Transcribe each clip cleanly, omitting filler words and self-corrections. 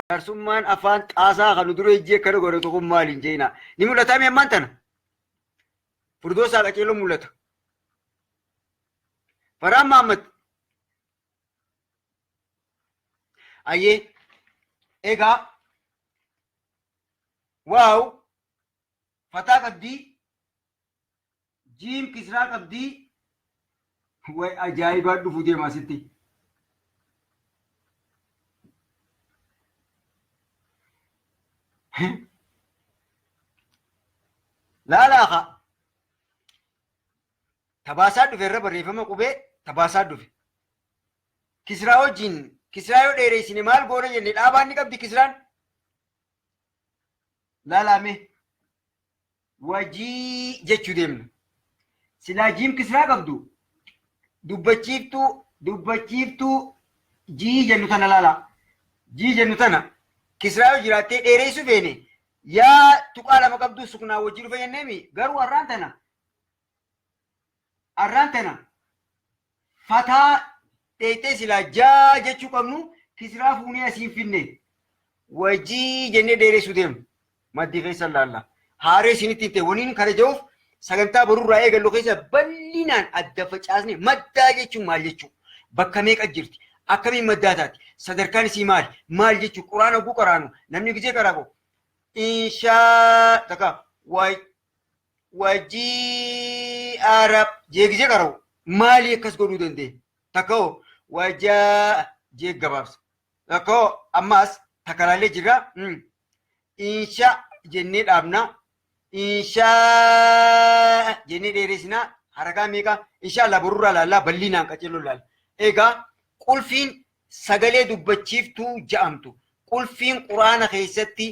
Jaarsummaan afaan xaasaa kan nu dura ijji akkana godhatu kun maali hin jeenaa. Ni mul'ataa mi ammaan tana? Furdoosaa qaceeloo mul'ata. Faraan Mahammad. Ayyee. Egaa. Waaw. Fataa qabdii. Jiim kisraa qabdii. Way ajaa'ibaa dhufu deema asitti. Laalaa kaa. Tabaasaa dhufe irra barreeffama qubee tabaasaa dhufe. Kisraa wajjin kisraa yoo dheereessine maal goona jenne dhaabaan ni qabdi kisraan. Laalaa mee. Wajii jechuu deemna. Silaa jiim kisraa qabdu dubbachiiftuu dubbachiiftuu jii jennu tana laalaa. Jii jennu tana kisraa yoo jiraattee dheereessuu feene yaa tuqaa lama qabdu suknaa wajjii dhufa jenneemi garuu har'aan tana Arraan tana fataa dheeyxee silaa jaa jechuu qabnu kisraa fuunee asiin finne wajii jennee dheeressuu deemna. Maddii keessa laalla. Haaree isinitti hin ta'e waniin kana ja'uuf sagantaa borurraa eegallu keessa bal'inaan adda facaasne maddaa jechuun maal jechuu bakka meeqa jirti akkamiin maddaa taati sadarkaan isii maali maal jechuu quraana oguu qaraanu namni gizee qaraaqu inshaa takka wajii rab jee gizee qara'u maalii akkas godhuu danda'e takka hoo wajaa jee gabaabsa takka hoo ammaas takka laallee jirra insha jennee dhaabna inshaa jennee dheeressinaa harakaa meeqa insha Allah borurraa laallaa bal'inaan qaceelloo laalla egaa qulfiin sagalee dubbachiiftuu ja'amtu qulfiin quraana keessatti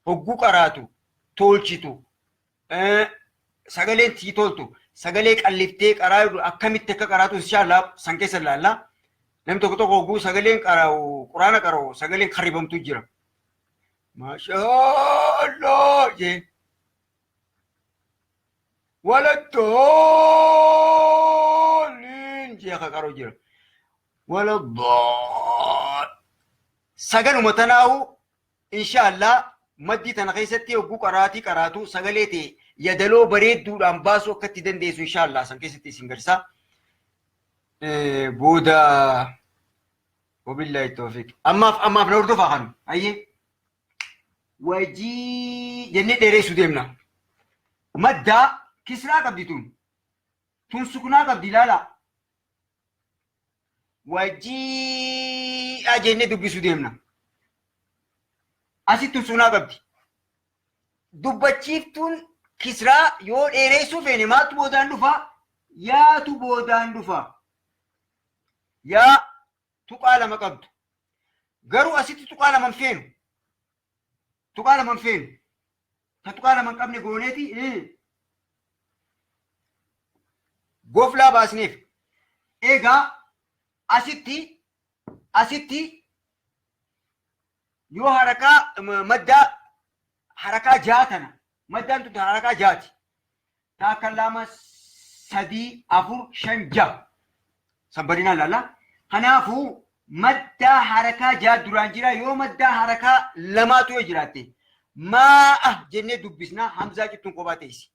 hogguu qaraatu tolchitu sagaleen sii toltu sagalee qalliftee qaraatu akkamitti akka qaraatu inshaallah san keessa ilaalla. Namni tokko tokko hogguu sagaleen qara'u quraana qara'u sagaleen karribamtu jira. Maashaallah jee. Waladdooliin jee akka qara'u jira. Waladdool. Sagaluma tanaahu Inshaallah maddii tana keessatti hogguu qaraatii qaraatu sagalee tee yadaloo bareedduudhaan baasuu akka itti dandeessu inshaallah san keessatti isin garsiisa. Booda wabillahi tawfiq. Ammaaf ammaaf na hordofaa kanu. Ayyee. Wajii jennee dheereessuu deemna. Maddaa kisraa qabdi tun. Tun sukunaa qabdi ilaalaa. Wajii'a jennee dubbisuu deemna. Asitti suunaa qabdi. Dubbachiiftuun kisraa yoo dheereessuu feene maaltu boodaan dhufa? Yaatu boodaan dhufa. Yaa tuqaa lama qabdu. Garuu asitti tuqaa lama hin feenu. Tuqaa lama hin feenu. Ta tuqaa lama hin qabne gooneeti goflaa baasneef. Egaa asitti asitti yoo harakaa maddaa harakaa ja'a tana maddaan tun harakaa ja'ati. Takka lama sadii afur shan ja'a. San badinaan laalla. Kanaafuu maddaa harakaa ja'a duraan jira yoo maddaa harakaa lamaatu yoo jiraatte maa'a jennee dubbisna hamzaa cittuun kophaa teessi.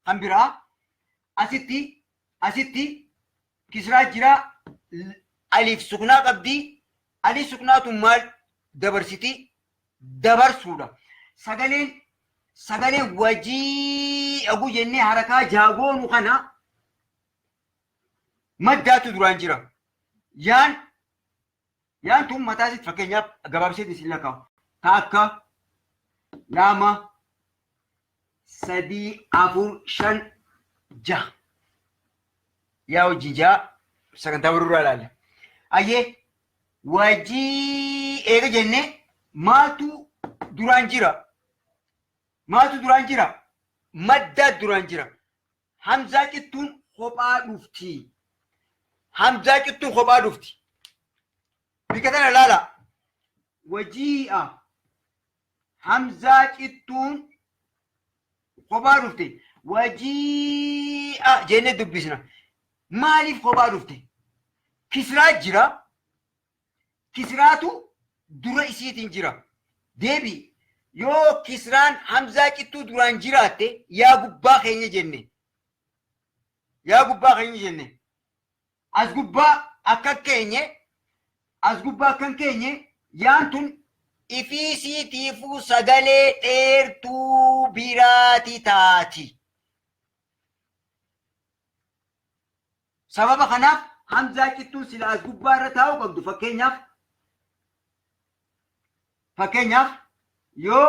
Kan biraa asitti asitti kisraa jira aliif suknaa qabdi aliif suknaatu maal dabarsiti dabarsuudha. Sagaleen sagalee wajii aguu jennee harakaa jaagoonu kana maddaatu duraan jira. Yaan yaan tun mataa isitti fakkeenyaaf gabaabseetiin isin lakkaa'u. Takka lama sadii afur shan jaha. Yaa hojii jaha sagantaa barruurraa ilaalla. Ayyee wajii eega jennee maaltu duraan jira? Maaltu duraan jira? Maddaa duraan jira. Hamzaa cittuun kophaa dhufti. Hamzaa cittuun kophaa dhufti. Bika tana laala. Wajii'a. Hamzaa cittuun kophaa dhufte. Wajii'a jennee dubbisna. Maaliif kophaa dhufte? Kisraa jira. Kisraatu dura isiitiin jira. Deebi yoo kisraan hamzaa cittuu duraan jiraatte yaa gubbaa keenya jenne. Yaa gubbaa keenya jenne. As gubbaa akka keenye as gubbaa akkan keenye yaan tun ifii siitiifuu sagalee dheertuu biraati taati. Sababa kanaaf hamzaa cittuun sila as gubbaa irra taa'uu qabdu fakkeenyaaf yoo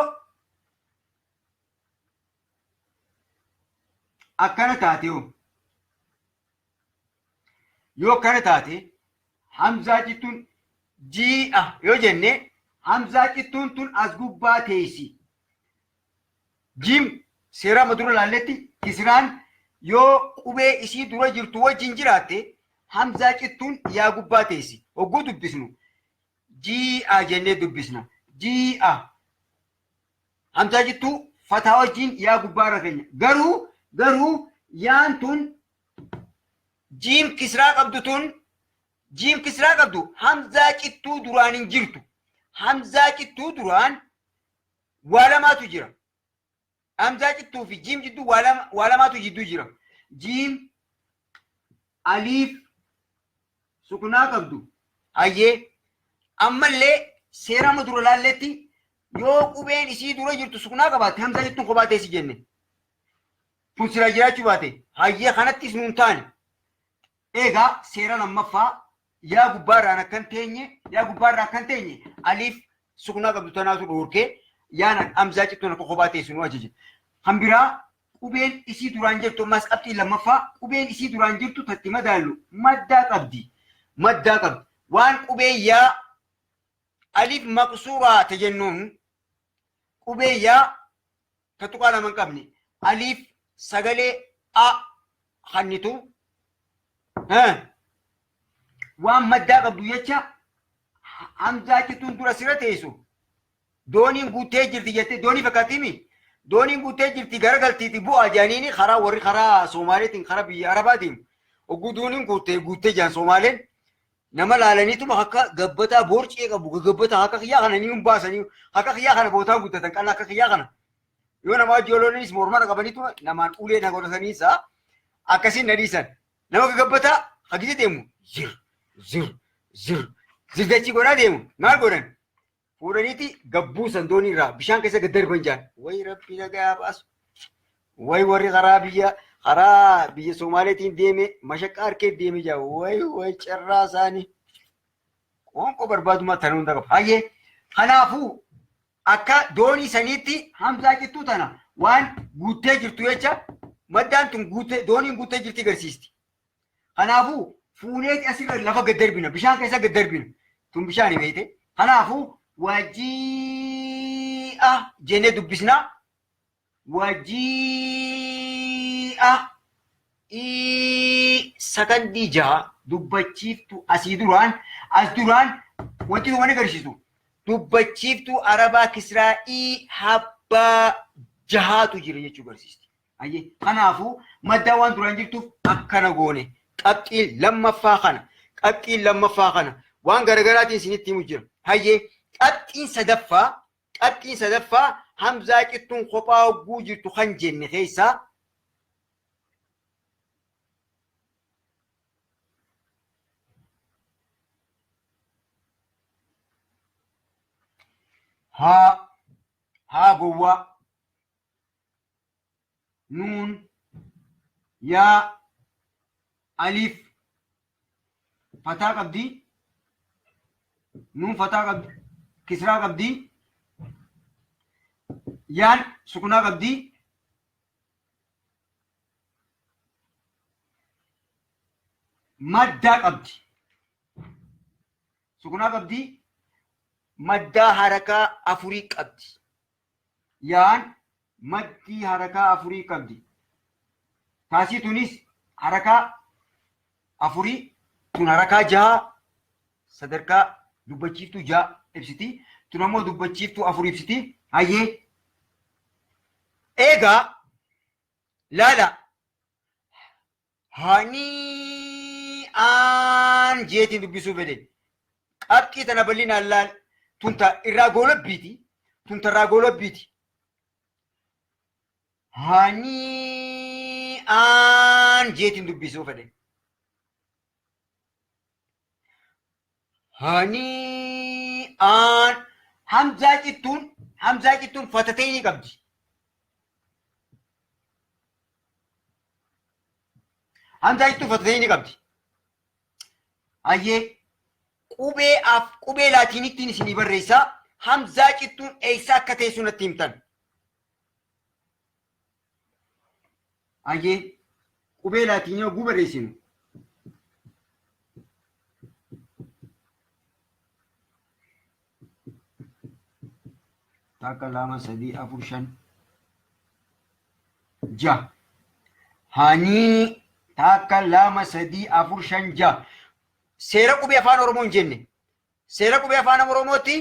akkana taate hoo yoo akkana taate hamzaa cittuun ji'a yoo jenne hamzaa cittuun tun as gubbaa teessi. Jiim seera amma dura laalletti kisraan yoo qubee isii dura jirtu wajjin jiraatte hamzaa cittuun yaa gubbaa teessi. Hogguu dubbisnu ji'a jennee dubbisna. Ji'a. Hamzaa cittuu fataa wajjin yaa gubbaa irra keenya. Garuu yaan tun jiim kisraa qabdu tun jiim kisraa qabdu hamzaa cittuu duraan hin jirtu. Hamzaa cittuu duraan waa lamaatu jira. Hamzaa cittuu fi jiim jidduu waa lamaatu jidduu jira. Jiim aliif sukunaa qabdu. Hayyee ammallee seera amma dura laalletti yoo qubeen isii dura jirtu sukunaa qabaatte hamzaa cittuun kophaa teessi jenne. Kun silaa jiraachuu baate hayyee kanattis nuun taane. Egaa seera lammaffaa yaa gubbaarraan akkan teenye yaa gubbaarraa akkan teenye aliif sukunaa qabdu tanaatu dhoorkee yaan hamzaa cittuun akka kophaa teessu nu ajaje. Kan biraa qubeen isii duraan jirtu ammas qabxii lammaffaa qubeen isii duraan jirtu tatti madaallu maddaa qabdi. Maddaa qabdi. Waan qubee yaa aliif maqsuuraa ta jennuun qubee yaa ta tuqaa lama hin qabne aliif sagalee a hannitu waan maddaa qabdu jecha hamzaa cituun dura sira teessu dooniin guuttee jirti jettee doonii fakkaattiimi dooniin guuttee jirti garagaltiiti bu'aa jedhaniini karaa warri karaa Soomaaleetiin karaa biyya Arabaatiin ogguu dooniin guuttee guuttee jedhan Soomaaleen nama laalaniituma akka gabbataa borcee qabu gagabbataa akka kiyyaa kana ni hin baasanii akka kiyyaa kana bootaa guuttatan qalla akka kiyyaa kana yoo nama wajji ololanis mormana qabaniituma namaan ulee na godhatanii isaa akkasiin na dhiisan nama gagabbataa hagise deemu zir zir zir zir dachii godhaa deemu maal godhan fuudhaniiti gabbuusan doonii irraa bishaan keessa gad darban jaan way rabbi nagaa baasu way warri karaa biyya Somaaleetiin deeme mashaqqaa harkee deeme jaa way way carraa isaanii qoonqoo barbaadummaa tana hunda qaba. Hayyee kanaafuu akka doonii saniitti hamzaa cittuu tana waan guuttee jirtu jecha maddaan tun guuttee dooniin guuttee jirti agarsiisti. Kanaafuu fuuneeti asirra lafa gad darbina bishaan keessa gad darbina tun bishaan beekte. Kanaafuu wajii'a jennee dubbisna. Wajii'a sakandii 6 dubbachiiftu asii duraan as duraan wanti nu agarsiisu dubbachiiftuu arabaa kisraa ii habbaa jahaatu jira jechuu agarsiisti. Ayyee kanaafuu maddaa waan duraan jirtuuf akkana goone qabxii lammaffaa kana qabxiin lammaffaa kana waan garagaraatiin isinitti himu jira. Hayyee qabxiin sadaffaa hamzaa cittuun kophaa hogguu jirtu kan jenne keessaa haa haa gowwaa nuun yaa aliif fataa qabdi nuun fataa qabdi kisraa qabdi yaan sukunaa qabdi maddaa qabdi sukunaa qabdi maddaa harakaa afurii qabdi yaan maddii harakaa afurii qabdi taasii tunis harakaa afurii tun harakaa jaha sadarkaa dubbachiiftuu jaha ibsiti tun ammoo dubbachiiftuu afur ibsiti. Hayyee eegaa laala hani aan jeetiin dubbisuu fedhe qabxii tana bal'inaan laal. Tun ta irraa goolabbiiti. Tun ta irraa goolabbiiti. Hani aan jeetiin dubbisuu fedhe. Hani aan hamzaa cittuun fatatee ni qabdi. Hamzaa cittuun fatatee ni qabdi. Hayyee, qubee af qubee laatiinittiin isinii barreessaa, hamzaa cittuun eessa akka teessu natti himtan. Hayyee, qubee laatiinii hogguu barreessinu. Takka, lama, sadii, afur, shan, jaha. Hanii takka, lama, sadii, afur, shan, jaha. Seera qubee afaan Oromoo hin jenne. Seera qubee afaan Oromootti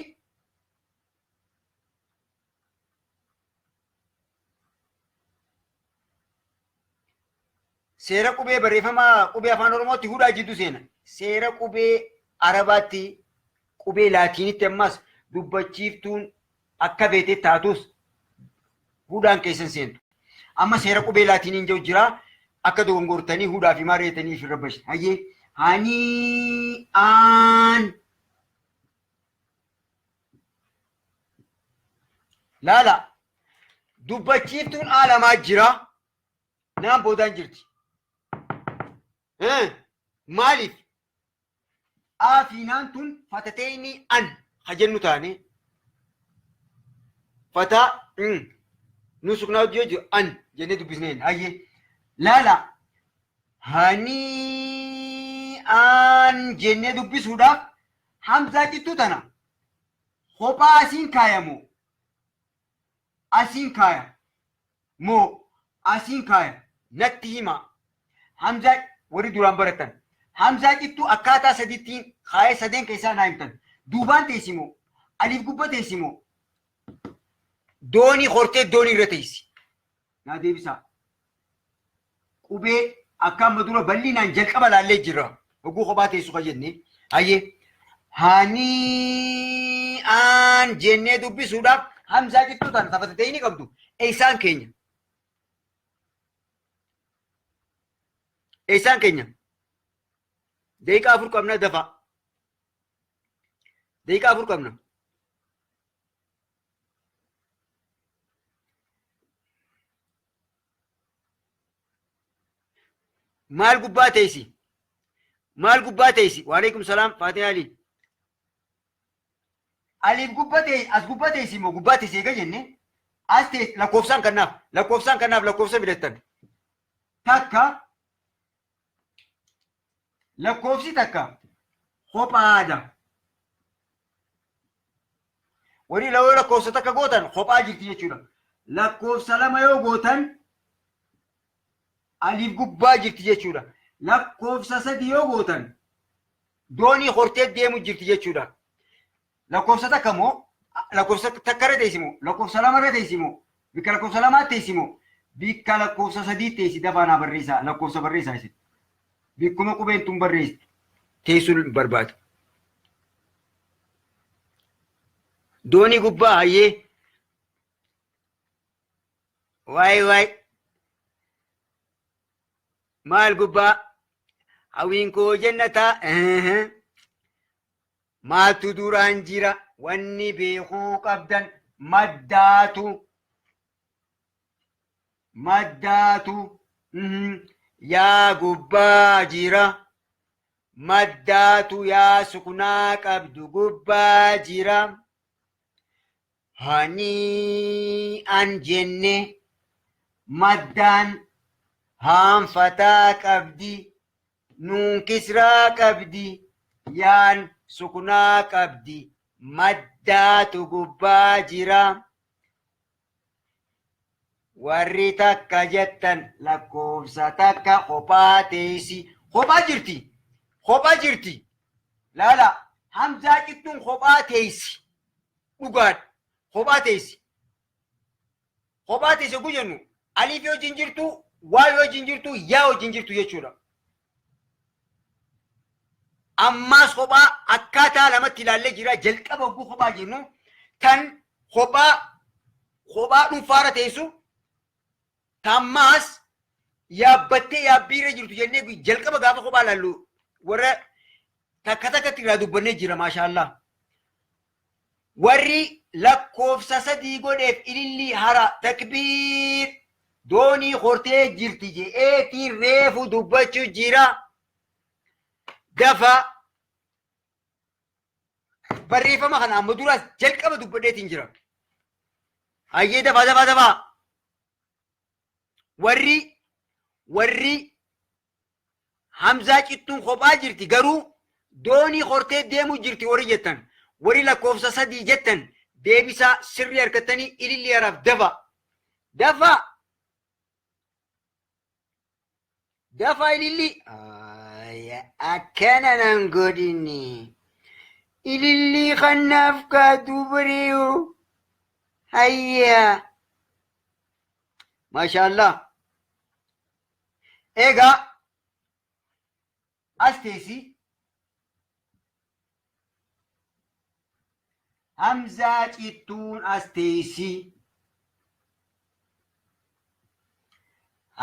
seera qubee barreeffama qubee afaan Oromootti hudhaa jidduu seena. Seera qubee Arabaatti, qubee Laatiinitti ammas dubbachiiftuun akka beete taatus hudhaan keessan seentu. Amma seera qubee Laatiiniin jiru jira. Akka dogongortanii hudhaa fi maareetanii fi rabbashi. Hayyee, hanii aan laala, dubbachiiftuun aalamaa jira. Naan boodaan jirti. Maaliif? A fi naan tun fatateenii an ha jennu taane fataa nu suknaa hojii hojii an jennee dubbisneen. Hayyee, laala, hanii aan jennee dubbisuudhaaf hamzaa cittuu tana kophaa asiin kaaya moo asiin kaaya moo asiin kaaya natti hima. Hamzaa warri duraan baratan hamzaa cittuu akkaataa sadittiin kaayee sadeen keessaa naa himtan. Duubaan teessi moo, aliif gubba teessi moo, doonii hortee doonii irra teessi? Naa deebisaa. Qubee akka amma dura bal'inaan jalqaba laallee jirra. Hogguu kophaa teessu ka jenne. Hayyee, hanii aan jennee dubbisuudhaaf hamzaa cittuu tana tafatatee ni qabdu. Eessaan keenya? Eessaan keenya? Daqiiqaa 4 qabna, dafa. Daqiiqaa 4 qabna. Maal gubbaa teessi? Maal gubbaa teessi? Waalaikum salaam, Faatiin Ali. Aliif gubbaa teessi, as gubbaa teessi immoo gubbaa teessi eega jenne as teessi. Lakkoofsaan kannaaf, lakkoofsaan kannaaf, lakkoofsa fidattan. Takka, lakkoofsi takka kophaadha. Warri lawoo lakkoofsa takka gootan kophaa jirti jechuudha. Lakkoofsa lama yoo gootan aliif gubbaa jirti jechuudha. Lakkoofsa sadi yoo gootan doonii hortee deemu jirti jechuudha. Lakkoofsa takka moo, lakkoofsa takka irra teessi moo, lakkoofsa lama irra teessi moo, bikka lakkoofsa lamaa teessi moo, bikka lakkoofsa sadii teessi? Dafaa naa barreessaa, lakkoofsa barreessaa isin. Bikkuma qubeen tun barreessitu teessuu barbaada. Doonii gubbaa, hayyee. Waay waay. Maal gubbaa? Hawwiin koo jennataa. Maaltu duraan jira? Wanni beekuu qabdan maddaatu. Maddaatu yaa gubbaa jira. Maddaatu yaa suknaa qabdu gubbaa jira. Hanii an jenne maddaan haanfataa qabdi. Nuun kisraa qabdi. Yaan suknaa qabdi. Maddaatu gubbaa jira. Warri takka jettan lakkoofsa takka kophaa teessi. Kophaa jirti. Kophaa jirti. Laala, hamzaa cittuun kophaa teessi. Dhugaadha. Kophaa teessi. Kophaa teessi yogguu jennu aliif wajjin jirtu, waa wajjin jirtu, yaa wajjin jirtu jechuudha. Ammaas kophaa akkaataa lamatti ilaallee jira. Jalqaba hogguu kophaa jennu tan kophaa kophaa dhuunfaarra teessu tammaas yaabbattee yaabbiirra jirtu jennee jalqaba gaafa kophaa ilaallu warra takka takkatti irraa dubbannee jira maashaallah. Warri lakkoofsa sadii godheef ilillii hara takbiir doonii hortee jirti je'eetii reefu dubbachuu jira. Dafa barreeffama kana amma duraas jalqaba dubbadheetiin jira. Hayyee dafaa dafaa dafaa. Warri warri Hamzaa cittuun kophaa jirti garuu doonii hortee deemuu jirti warri jettan warri lakkoofsa sadii jettan deebisaa sirrii argattanii ilillii haraaf dafa dafa dafa ilillii akkana nan godhini ilillii kannaaf kaa dubareeyo hayyaa maashaallah. Egaa as teessi Hamzaa cittuun as teessi.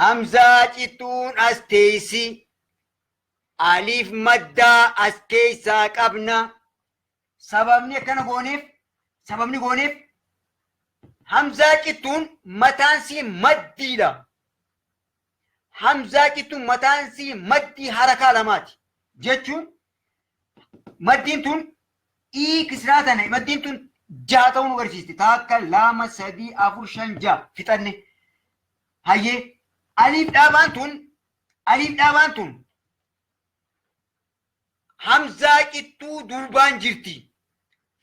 Hamzaa cittuun as teessi. Aliif maddaa as keessaa qabna. Sababni akkana gooneef sababni gooneef Hamzaa cittuun mataan sii maddiidha. Hamzaa cittuun mataan sii maddii harakaa lamaati. Jechuun maddiin tun ii kisraa tana maddiin tun jaha ta'uu nu agarsiisti. Takka lama sadii afur shan jaha fixanne. Hayyee aliif dhaabaan tun aliif dhaabaan tun Hamzaa cittuu duubaan jirti.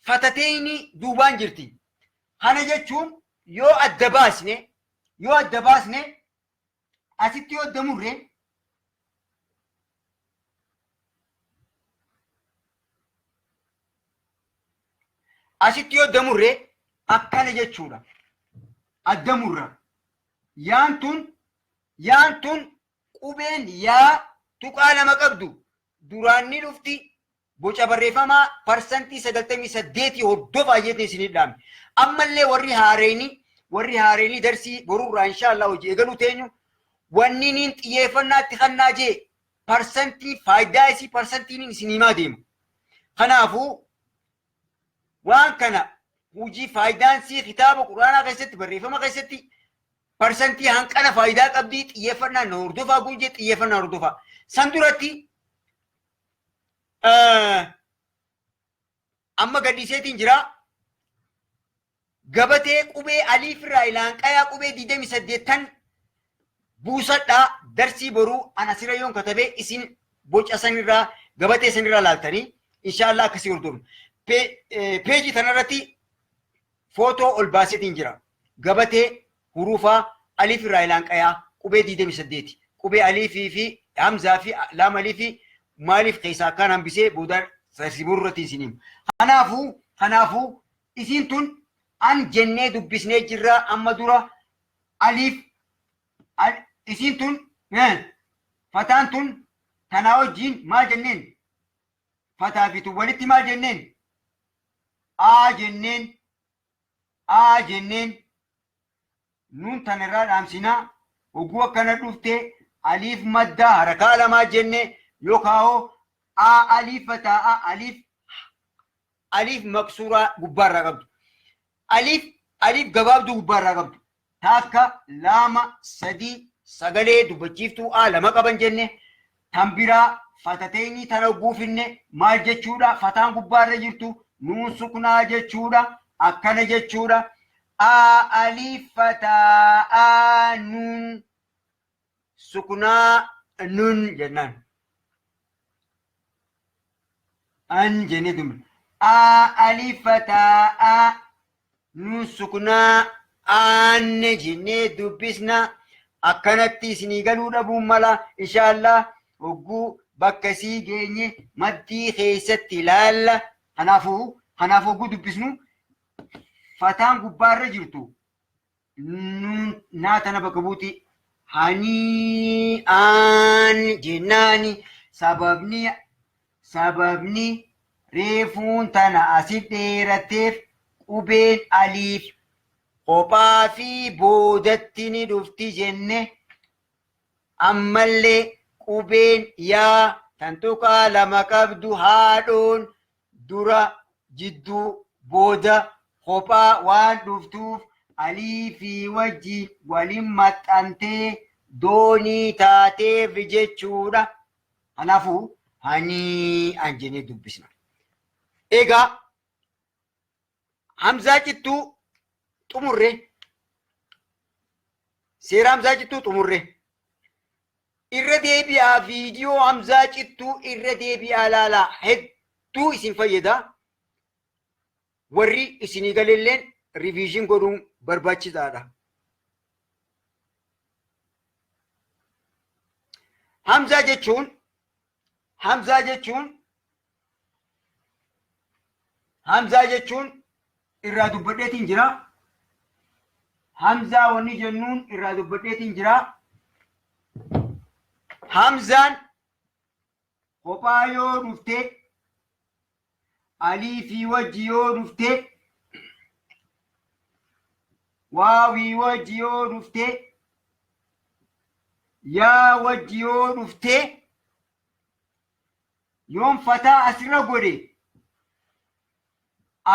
Fatateyni duubaan jirti. Kana jechuun yoo adda baasne yoo adda baasne asitti yoo adda murre asitti yoo adda murre akkana jechuudha. Adda murra. Yaan tun yaan tun Qubeen yaa tuqaa lama qabdu duraan ni dhufti boca barreeffamaa parsantii sagaltamii saddeetii hordofaa jeetiin isinii dhaame. Ammallee warri haareenii warri haareenii darsii borurraa inshaallah hojii eegaluu teenyu wanni niin xiyyeeffannaatti kannaa jee parsantii faayidaa isii parsantiin isin himaa deema. Kanaafuu waan kana hojii faayidaan sii kitaaba quraanaa keessatti barreeffama keessatti parsantii hanqana faayidaa qabdii xiyyeeffannaan na hordofaa guunjee xiyyeeffannaan hordofaa. San duratti amma gadhiiseetiin jira. Gabatee qubee aliif irraa ilaanqayaa qubee 28 buusadhaa darsii boruu an asirra yoon katabee isin boca sanirraa gabatee sanirraa laaltanii inshaallah akkasii hordofna. Peejii tanarratti footoo ol baaseetiin jira. Gabatee huruufaa aliif irraa ilaanqayaa qubee 28 qubee aliifii fi hamzaa fi laam aliifii maaliif keessaa akkaan hambisee boodaan darsii boruu irratti isin hima. Kanaafuu kanaafuu isiin tun an jennee dubbisnee jirra amma dura aliif isiin tun fataan tun tanaa wajjiin maal jenneen fataa fi tun walitti maal jenneen aa jenneen aa jenneen nuun tana irraa dhaamsinaa hogguu akkana dhufte aliif maddaa harakaa lamaa jenne yookaa'oo aa aliif fataa a aliif aliif maqsuuraa gubbaarraa qabdu aliif aliif gabaabduu gubbaarraa qabdu Takka, lama, sadii, sagalee dubbachiiftuu A lama qaban jenne. Tan biraa fatateynii tana hogguu finne maal jechuudha? Fataan gubbaarra jirtu nuun suknaa jechuudha. Akkana jechuudha. A aliif fataa A nuun suknaa nun jennaan. An jennee dubbifna. A aliif fataa A nuun suknaa aanne jennee dubbisna. Akkanatti isinii galuu dhabuun mala inshaallah hogguu bakka isii geenye maddii keessatti ilaalla. Kanaafuu kanaaf hogguu dubbisnu fataan gubbaarra jirtu nuun naa tana bakka buuti hanii aan jennaani sababni Sababni reefuun tana asi dheeratteef qubeen aliif kophaa fi boodatti ni dhufti jenne. Ammallee qubeen yaa tan tuqaa lama qabdu haadhoon dura, jidduu, booda kophaa waan dhuftuuf aliifii wajji walin maxxantee doonii taateef jechuudha. Kanaafuu hanii an jennee dubbisna. Egaa Hamzaa cittuu xumurre. Seera Hamzaa cittuu xumurre. Irra deebi'aa, viidiyoo Hamzaa cittuu irra deebi'aa laalaa, hedduu isin fayyada. Warri isinii galelleen revision godhuun barbaachisaadha. Hamzaa jechuun Hamzaa jechuun Hamzaa jechuun irraa dubbadheetiin jira. Hamzaa wanni jennuun irraa dubbadheetiin jira. Hamzaan kophaa yoo dhufte, aliifii wajji yoo dhufte, waawii wajji yoo dhufte, yaa wajji yoo dhufte, yoon fataa asirra godhe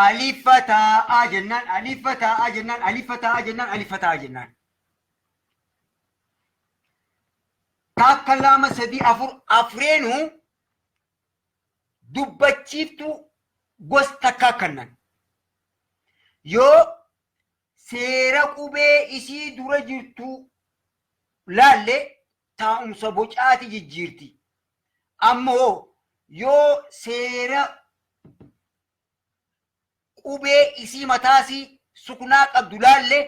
alif fataa jennaan, alif fataa jennaan, alif fataa jennaan, alif fataa jennaan. Takka, lama, sadii, afur, afreenuu dubbachiiftuu gosa takkaa kannan. Yoo seera qubee isii dura jirtu laalle, taa'umsa bocaati jijjiirti. Ammoo yoo seera qubee isii mataasii suknaa qabdu laalle,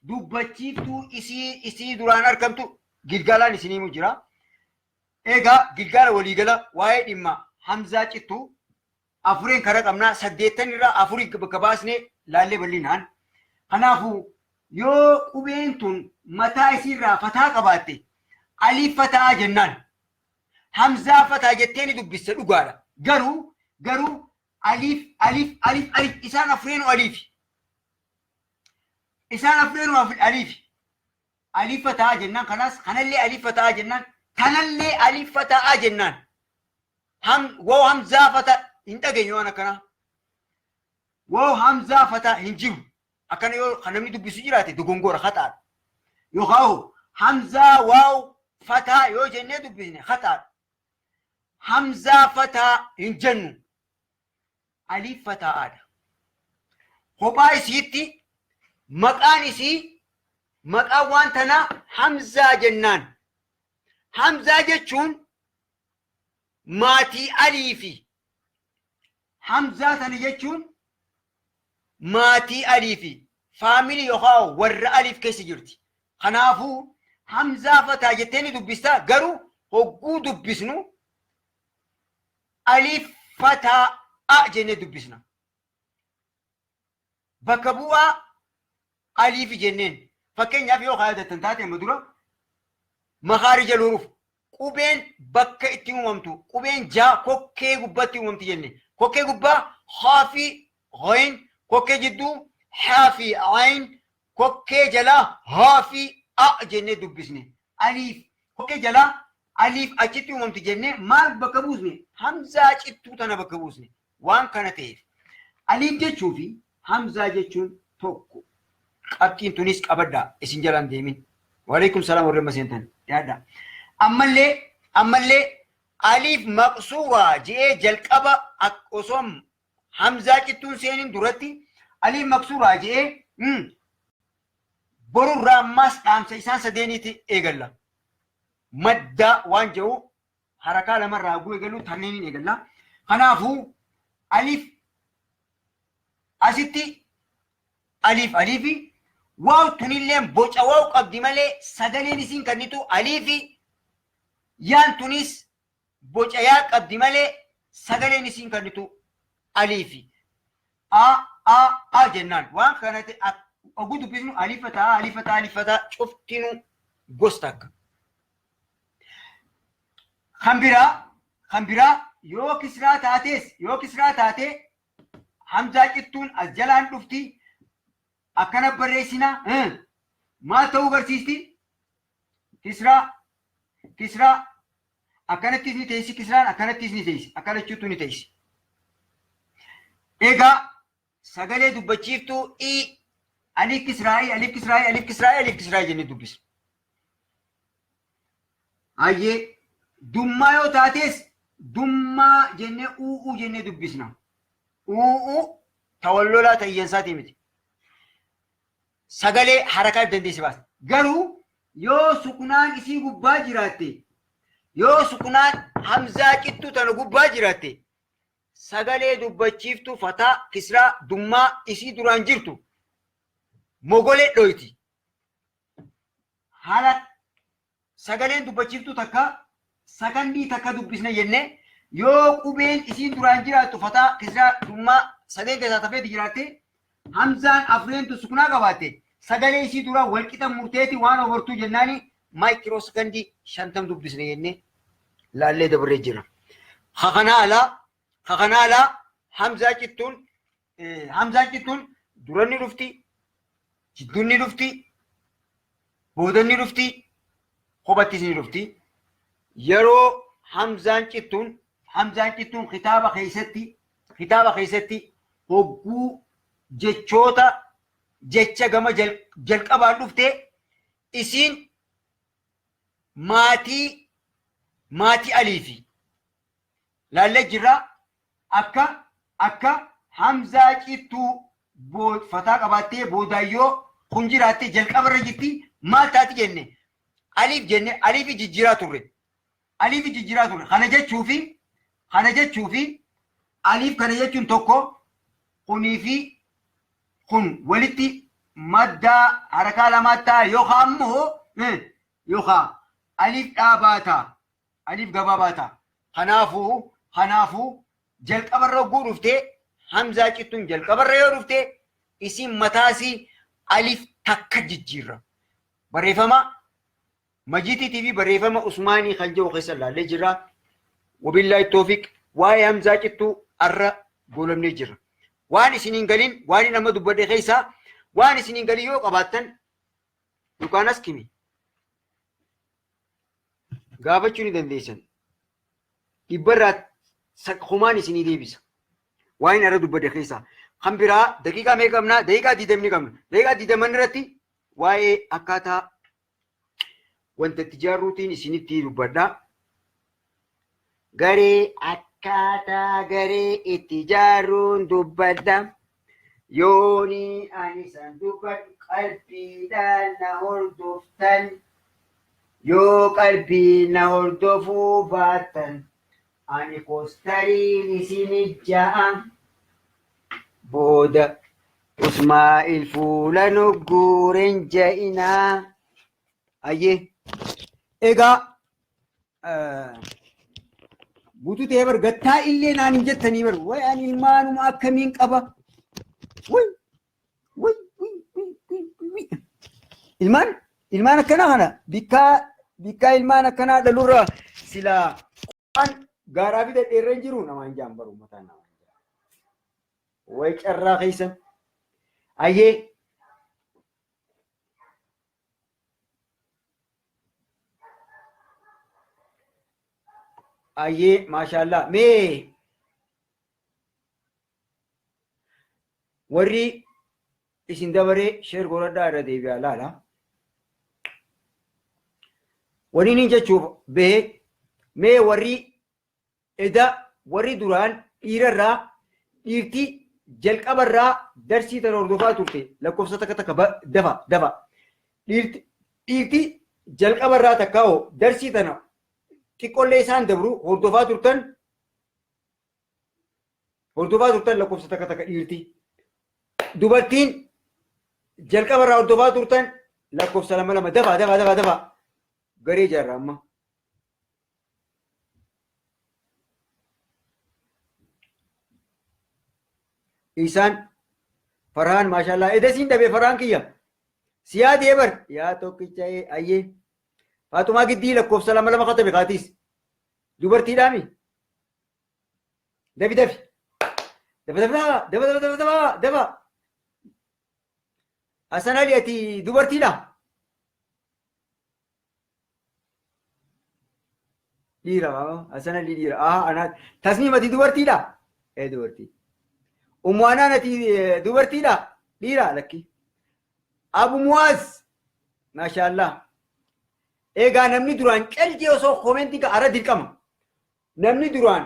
dubbachiiftuu isii duraan argamtu gilgaalaan isinii himu jira. Egaa gilgaala waliigala waa'ee dhimma Hamzaa cittuu afureen karaa qabnaa, saddeettan irraa afurii bakka baasnee laallee bal'inaan. Kanaafuu yoo qubeen tun mataa isiirraa fataa qabaatte aliif fataa jennaan. Hamzaa fataa jettee ni dubbista, dhugaadha. Garuu aliif, aliif, aliif, aliif, isaan afreenu aliifi. Isaan afreenu aliifi. Aliif fataa jennaan, kanaas kanallee aliif fataa jennaan, kanallee aliif fataa jennaan. Ham woo hamzaa fata hin dhageenye waan akkanaa. Woo hamzaa fata hin jiru. Akkana yoo kan namni dubbisu jiraate dogongora, haxaadha. Yookaan hamzaa waaw fataa yoo jennee dubbisne haxaadha. Hamzaa fataa hin jennu. Aliif fataa'aadha. Kophaa isiitti maqaan isii, maqaan waan tanaa Hamzaa jennaan. Hamzaa jechuun maatii aliifi. Hamzaa tana jechuun maatii aliifi, family yookaan warra aliif keessa jirti. Kanaafuu Hamzaa fataa jettee ni dubbistaa, garuu hogguu dubbisnu aliif fataa a jennee dubbisna. Bakka bu'aa aliifi jenneen. Fakkeenyaaf yoo yaadattan taate, amma dura makaarija huruuf qubeen bakka itti uumamtu, qubeen jaa kokkee gubbatti uumamti jenne. Kokkee gubbaa haa fi ghayn, kokkee jidduu haa fi ayn, kokkee jalaa haa fi a jennee dubbisne. Aliif kokkee jalaa aliif achitti uumamti jennee maal bakka buusne? Hamzaa cittuu tana bakka buusne. Waan kana ta'eef aliif jechuu fi hamzaa jechuun tokko. Qabxiin tunis qabadhaa, isin jalaan deemin. Waalaikum salaam, warri amma seentan yaadda. Ammallee aliif maqsuuraa je'ee jalqaba osoo hamzaa cittuun seenin duratti aliif maqsuuraa je'ee borurraa ammaas dhaamsa isaan sadeeniiti eegalla. Maddaa waan jedhu harakaa lamarraa haguu eegalu tanneeniin eegalla. Kanaafuu aliif asitti aliif aliifi, waaw tunilleen boca waaw qabdi malee sagaleen isiin kennitu aliifi, yaan tunis boca yaa qabdi malee sagaleen isiin kennitu aliifi. A a a jennaan waan kanatti oguu dubbisnu aliifataa, aliifataa, aliifataa, cuftinuu gosta akka. Kan biraa Kan biraa yoo kisraa taatees, yoo kisraa taate hamzaa cittuun as jalaan dhufti, akkana barreessina. Maal ta'uu agarsiisti? Kisraa, kisraa akkanattis ni teessi, kisraan akkanattis ni teessi, akkana jechuutu ni teessi. Egaa sagalee dubbachiiftuu i alif kisraa'ii, alif kisraa'ii, alif kisraa'ii, alif kisraa'ii jennee dubbisna. Hayyee, dummaa yoo taates dummaa jennee u'uu jennee dubbisna. U'uu tawallolaa ta'iyyansaatii miti. Sagalee harakaa dandeessi baasa. Garuu yoo sukunaan isii gubbaa jiraatte, yoo sukunaan hamzaa cittuu tana gubbaa jiraatte, sagalee dubbachiiftuu fataa, kisraa, dummaa isii duraan jirtu mogolee dhoyti. Haala sagaleen dubbachiiftuu takka sakandii takka dubbisna jennee, yoo qubeen isiin duraan jiraattu fataa, kisraa, dummaa sadeen keessaa tafeeti jiraatte, hamzaan afreentu sukunaa qabaatte, sagalee isii duraa walqixa murteeti waan obortuu jennaani maayikiroo sakandii 50 dubbisna jennee laallee dabarree jira. Kakanaa alaa hamzaa cittuun duranni dhufti, jidduun ni dhufti, boodanni dhufti, kophattis ni dhufti. Yeroo hamzaan cittuun kitaaba keessatti hogguu jechoota jecha gama jalqabaan dhufte, isiin maatii aliifi laallee jirra. Akka hamzaa cittuu fataa qabaattee boodaayyoo kun jiraattee jalqabarra jirti, maal taati jenne? Aliif jenne, aliifi jijjiiraa turre, aliifi jijjiiraa turre. Kana jechuufi aliif kana jechuun tokko, kunii fi kun walitti maddaa harakaa lamaa ta'a, yookaan ammoo yookaan aliif dhaabaa ta'a, aliif gabaabaa ta'a. Kanaafuu jalqabarra hogguu dhuftee, hamzaa cittuun jalqabarra yoo dhuftee, isiin mataasii aliif takka jijjiirra. Barreeffama Majiitii fi barreeffama Usmaanii kan jiru keessa ilaallee jirra. Wabillaahi toofiq, waa'ee hamzaa cittuu arra goolabnee jirra. Waan isiniin galin, waan inni amma dubbadhe keessaa waan isiniin galin yoo qabaattan yookaan as kimi gaafachuu ni dandeessan. Dhibbarraa kumaan isinii deebisa. Waan inni arra dubbadhe keessaa. Kan biraa daqiiqaa meeqa qabnaa? Daqiiqaa 20 qabna. Daqiiqaa 20 irratti waa'ee akkaataa wanta itti ijaarruutiin isinitti dubbadha. Garee, akkaataa garee itti ijaarruun dubbadha. Yooni ani san dubbadhu qalbiidhaan na hordoftan. Yoo qalbii na hordofuu baattan ani koostariin isin ja'a. Booda Usmaa'il fuula nugguuren ja'inaa. Ayyee. Egaa guutuu ta'ee bar gattaa illee naan hin jettanii bar, way ani ilmaanuma akkamiin qaba. Way way way way way way. Ilmaan akkanaa kana bikkaa bikkaa ilmaan akkanaa dhalurra silaa waan gaaraa fi dhedheerra hin jiru namaan jaan baru mataan namaan jaan. Way carraa keessan. Ayyee. Ayyee, maashaallah. Mee warri isin dabaree share godhadhaa, irra deebi'aa laala. Wani inni jechuuf bahee, mee warri eda, warri duraan dhiirarraa, dhiirti jalqabarraa darsii tana hordofaa turte lakkoofsa takka takka dafa dafa. Dhiirti jalqabarraa takkaa'oo darsii tana xiqqollee isaan dabru hordofaa turtan lakkoofsa takka takka dhiirti. Dubartiin jalqabarraa hordofaa turtan lakkoofsa lama lama, dafa dafa dafa dafa, garee ijaarra amma. Isaan Farhaan, maashaallah, edasiin dhabe Farhaan kiyya. Siyaa deebar yaa tokkicha ayyee. Faatumaa giddii lakkoofsa lama lama katabe kaatis. Dubartiidhaami. Dafi dafi. Dafa dafa dafa dafa dafa dafa dafa. Hasan Ali ati dubartiidha? Dhiira Hasan Ali dhiira. Aha anaa Tasniim ati dubartiidha? Ee dubartii. Ummu Anaan ati dubartiidha? Dhiira lakki. Abu Muaz maashaallah. Egaa namni duraan calqii osoo koomentii ka ara dirqama. Namni duraan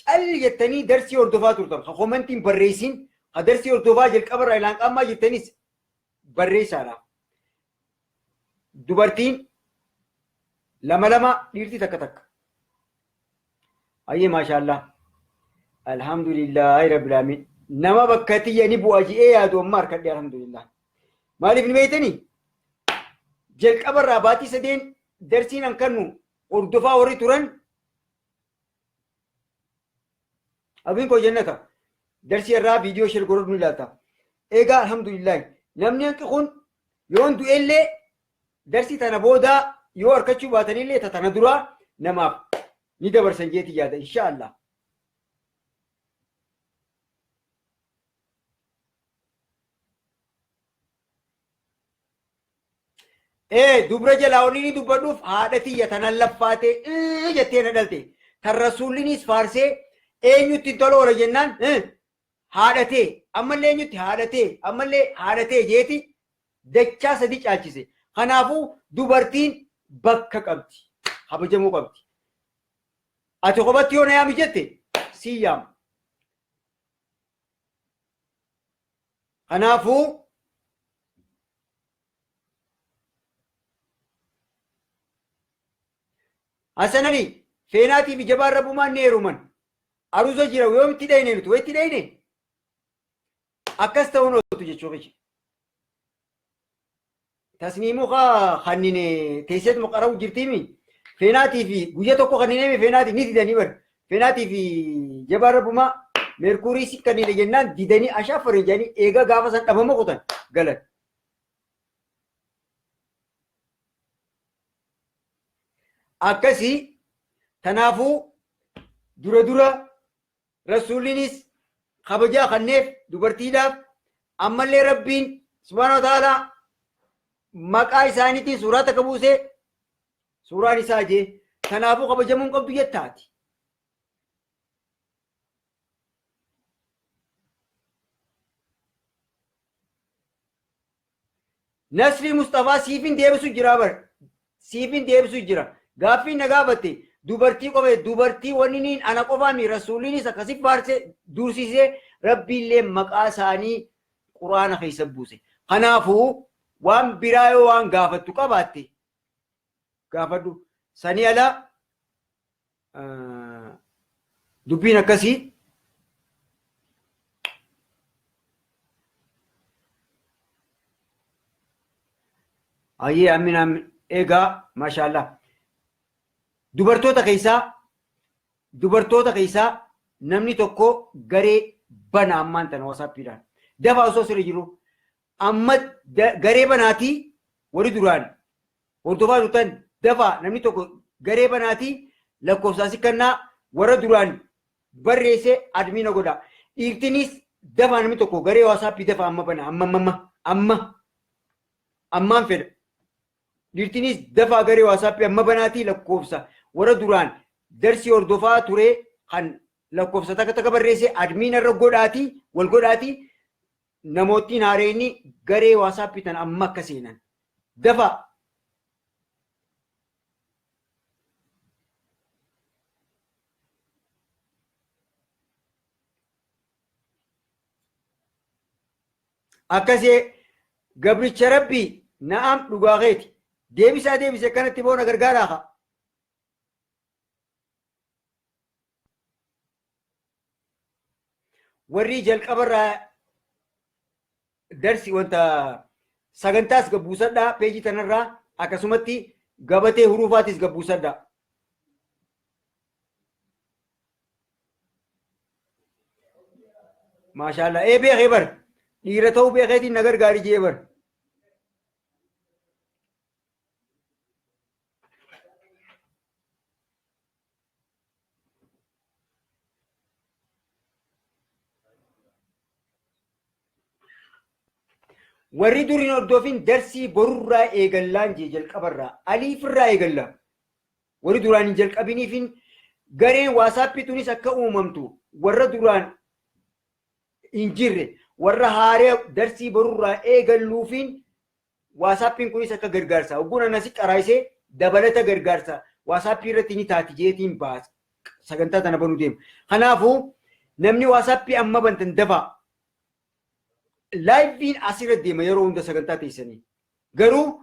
calli jettanii darsii hordofaa turtan ka koomentiin barreessin ka darsii hordofaa jalqabarraa ilaan qaammaa jirtanis barreessaadha. Dubartiin lama lama dhiirti takka takka. Ayyee maashaallah. Alhamdulillaahi rabbil aalamiin. Nama bakka tiyya ni bu'a ji'ee yaadu amma harkadhe alhamdulillah. Maaliif ni beektanii? Jalqabarraa baatii sadeen darsiin an kannu hordofaa warri turan abiin koo jennata. Darsii irraa viidiyoo shir godhadhu ni ilaalta. Egaa alhamdulillaahi namni hanqi kun yoon du'ellee darsii tana boodaa yoo harkachuu baatanillee ta tana duraa namaaf ni dabarsan jeeti yaada insha Allah. Ee dubra jalaa wanni inni dubbadhuuf haadha tiyya tanan laffaatee jettee na dhalte. Tan rasuullinis faarsee eenyutti hin tola oola jennaan haadhatee ammallee eenyutti haadhatee ammallee haadhatee jeeti dachaa sadi caalchise. Kanaafuu dubartiin bakka qabdi. Kabajamuu qabdi. Ati kophatti yoo na yaami jette sii yaama. Kanaafuu Hasan Ali feenaatii fi jabaan rabbumaan ni heeruman. Aruuza jira yoom itti dhayne nuti wayitti dhayne akkas ta'uun ooltu jechuu kiyya. Tasniimuu kaa kannine teesseetuma qara'u jirtiimi. Feenaatii fi guyya tokko kannineemi feenaatii ni didanii bar. Feenaatii fi jabaan rabbumaa meerkuurii si kannine jennaan didanii ashaaffarin jedhanii eegaa gaafa san dhabama kutan galan. Akkasii tanaafuu dura dura rasuullinis kabajaa kanneef dubartiidhaaf ammallee rabbiin subhaana wa ta'aalaa maqaa isaaniitiin suuraa takka buusee suuraan isaa jee tanaafuu kabajamuu hin qabdu jettaati. Nasrii Musxafaa siifin deebisu jira bar. Siifin deebisu jira. Gaaffiin na gaafatte dubartii qofa dubartii wanni niin ana qofaa mi rasuuliinis akkasi faarse dursisee rabbiillee maqaa isaanii quraana keessa buuse. Kanaafuu waan biraa yoo waan gaafattu qabaatte gaafadhu. Sanii ala dubbiin akkasii ayyee amin amin egaa maashaallah dubartoota keessaa dubartoota keessaa namni tokko garee bana ammaan tana wasaappiidhaan dafa osoo sirri jiru amma garee banaatii warri duraan hordofaa turtan dafaa namni tokko garee banaatii lakkoofsaa si kennaa warra duraan barreesse admiina godha. Dhiirtinis dafaa namni tokko garee waasaappii dafaa amma bana amma amma amma ammaan fedha. Dhiirtinis dafaa garee waasaappii amma banaatii lakkoofsa warra duraan darsii hordofaa ture kan lakkoofsa takka takka barreesse admiina irra godhaatii wal godhaatii namoottiin haareenni garee waasaappii tana amma akka seenan. Dafaa. Akkasii gabricha rabbii na'am dhugaa keeti. Deebisaa deebise akkanatti boona gargaaraa kaa. Warri jalqabarraa darsi wanta sagantaas gabbuusadhaa peejii tanarraa akkasumatti gabatee huruufaatis gabbuusadhaa. Maashaallah ee beekee bar dhiira ta'uu beekeetiin na gargaari jee bar. Warri dur hin hordofin darsii borurraa eegallaan jee jalqabarraa aliifirraa eegalla. Warri duraan hin jalqabiniifin gareen WhatsAppii tunis akka uumamtu warra duraan hin jirre warra haaree darsii borurraa eegalluufiin WhatsAppiin kunis akka gargaarsa. Hogguun anasi qaraayisee dabalata gargaarsa WhatsAppii irratti ni taati jeetiin baasa. Sagantaa tana banuu deema. Kanaafuu namni WhatsAppii amma bantan dafaa. Live'n asirra deema yeroo hunda sagantaa teessanii. Garuu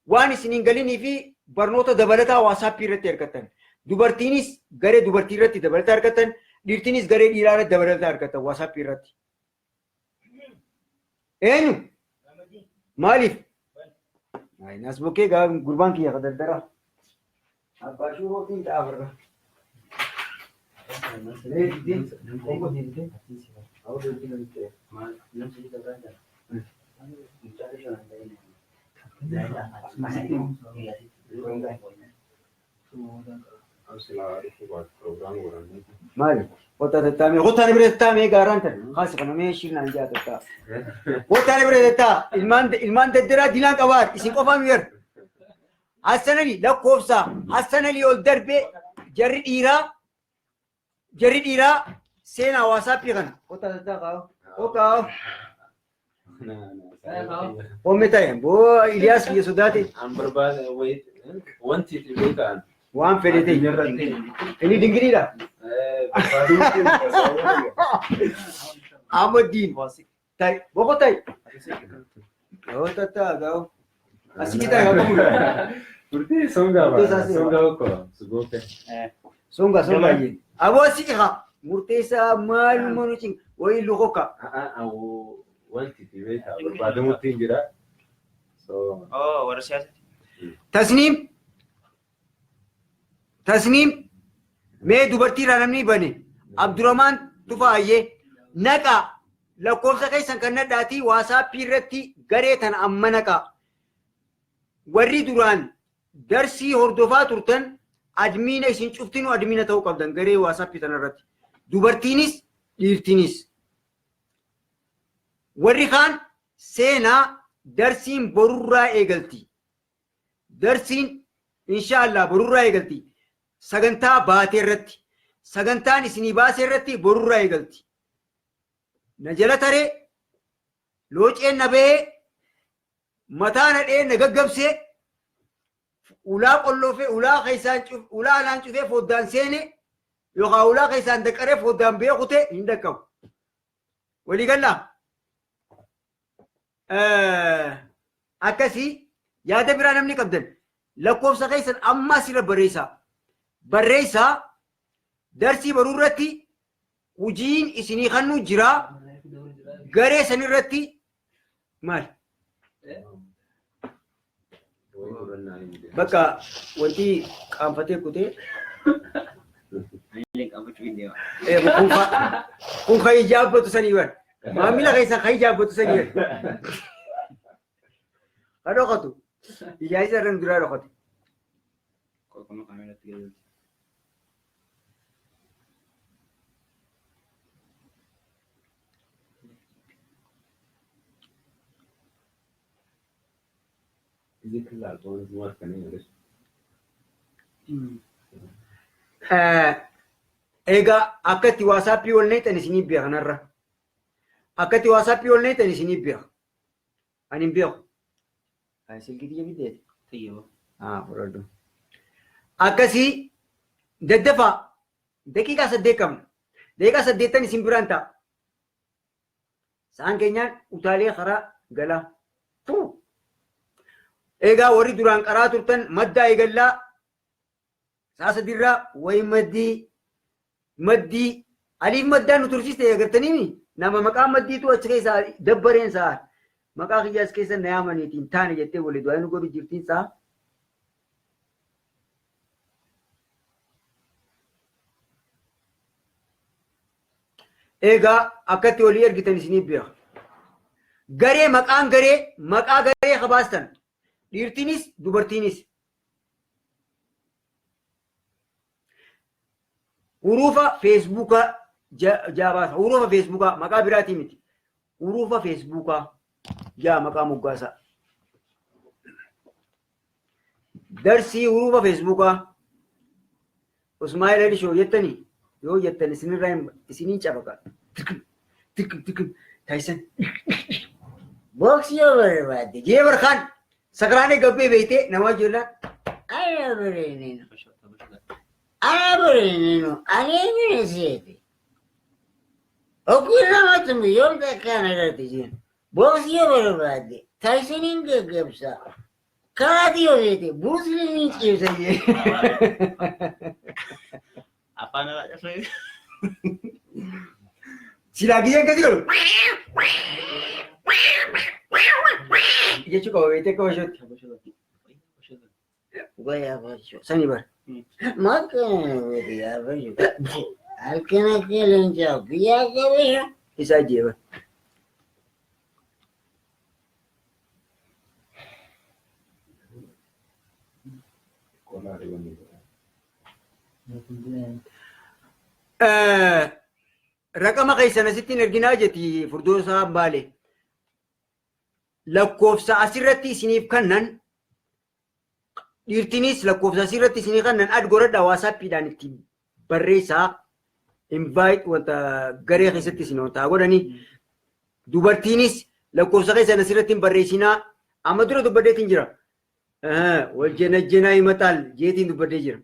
waan isin hin galinii fi barnoota dabalataa WhatsAppii irratti argattan. Dubartiinis garee dubartii irratti dabalata argattan, dhiirtinis garee dhiiraa irratti dabalata argattan WhatsAppii irratti. Eenyu? Maaliif? Naas bokkee gaa gurbaan kiyya ka dardara. Abbaa shuurootiin ta'a farra. Maali? Kottaa tattaamee kottaa na bira tattaamee gaaraan tan haasi kana mee shirnaan jaa tattaa. Kottaa na bira tattaa ilmaan ilmaan daddaraa dilaan qabaa isin qofaa nu yar. Hassan Ali lakkoofsa Hassan Ali ol darbee jarri dhiiraa jarri dhiiraa seenaa WhatsAppii kana. Kottaa tattaa kaa'u. Kottaa. Homme ta'e boo Iliyaas kiyya sodaate An barbaada wayit wanti itti beekan. waan fedhe ta'e. Inni dingiriidha. Ahmadiin ta'e boqo ta'e. Yoo tattaa gaa'u. Asii kita yaa qabu. Turtii songaa Murteessaa ba si songaa okko sugofe. Songa songa jee. Aboo asii qixa. Murteessaa maaluma nu cin wayii lukoka. Wanti itti beekaa barbaadamutti hin jira. So Oh, warra siyaasati. Tasniim. Tasniim. Mee dubartii irraa namni bane. Abdurrahmaan Tufaayyee. Naqaa. Lakkoofsa keessan kan nadhaatii WhatsAppii irratti garee tana amma naqaa. Warri duraan darsii hordofaa turtan admiina isin cuftinuu admiina ta'uu qabdan garee WhatsAppii tana irratti. Dubartiinis dhiirtinis. Warri kaan seenaa darsiin borurraa eegalti. Darsiin inshaallah borurraa eegalti. Sagantaa baatee irratti. Sagantaan isinii baasee irratti borurraa eegalti. Na jala taree looceen na bahee mataa na dhee na gaggabsee ulaa qolloofee ulaa keessaan ulaa alaan cufee foddaan seene yookaan ulaa keessaan daqqaree foddaan bee kutee hin dhaqqabu. Walii gallaa? Akkasii yaada biraa namni qabdan lakkoofsa keessan amma asirra barreessaa. Barreessaa darsii baruu irratti hojiin isinii kannuu jira garee san irratti maal? Bakka wanti qaanfatee kutee kun kan ijaabbatu sanii bar. Maamila keessan kan ijaabbatu sanii bar. Kan dhokatu. Ijaa isa irra duraa dhokate. Egaa akka itti WhatsAppii ol neexan isinii beeka kanarra. Akka itti WhatsAppii ol neexan isinii beeka. Ani hin beeku. Silkii tiyya fiddeeti. Ah, fudhadhu. Akkasii daddafaa daqiiqaa 8 qabna. Daqiiqaa saddeettan isin biraan ta'a. Sa'aan keenyaan utaalee karaa galaa. Tuu. Egaa warri duraan qaraa turtan maddaa eegallaa sa'a sadiirraa wayi maddii maddii aliif maddaan nu tursiiste agartaniimi nama maqaa maddiitu achi keessaa dabbareen sa'a maqaa kiyyaas keessa na yaamaniitiin taane jettee walii du'aa nu godhu jirtiin sa'a. Egaa akkatti olii ergitan isiniif beeka. Garee maqaan garee maqaa garee kabaastan dhiirtiinis dubartiinis. Hurufa feesbuukaa jaabaasa. Hurufa feesbuukaa maqaa biraatii miti. Hurufa feesbuukaa. Jaa maqaa moggaasaa. Darsii hurufa Feesbuukaa Usmaa'il Ali Show jettanii yoo jettan isinirraa hin isiniin cabaqa. Tirkim tirkim tirkim Taayisan booksii yoo barbaadde jee barkaan sakraanee gabbee beeytee namaa ijoollaan Ana birinino. Ana birinino. Ani bira seete. Okkuu namatti yoom takkaan agarti jeen. Booksii yoo barbaadde Taayisaniin gaggabsa. Karaati yoo feete Bruce Lee ciibsa jee. Afaan irraa cabsee. Silaa giyyeen gadi godhu. Jechuu qaba beektee akka bashootti. Goyaa bashoo. Sanii bara. Makana guyyaa bashoo. Halkan akka leencaa guyyaa akka bashoo. Isaa jee bara. Raqama keessan asitti hin erginaa jetti Furdoosaa Baalee. Lakkoofsa asirratti isiniif kannan dhiirtinis lakkoofsa asirratti isinii kannan ad godhadhaa waasaappiidhaan itti barreessaa invite wanta garee keessatti isin wanta godhanii dubartiinis lakkoofsa keessan asirratti hin barreessinaa amma dura dubbadheetiin jira. Wal jenajjenaa himaxaal jeetiin dubbadhee jira.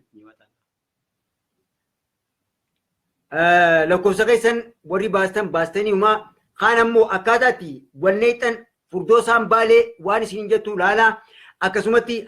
Lakkoofsa keessan warri baastan baastanii humaa kaan ammoo akkaataa itti wal neexxan furdoo isaan baalee waan isin jettu laalaa akkasumatti.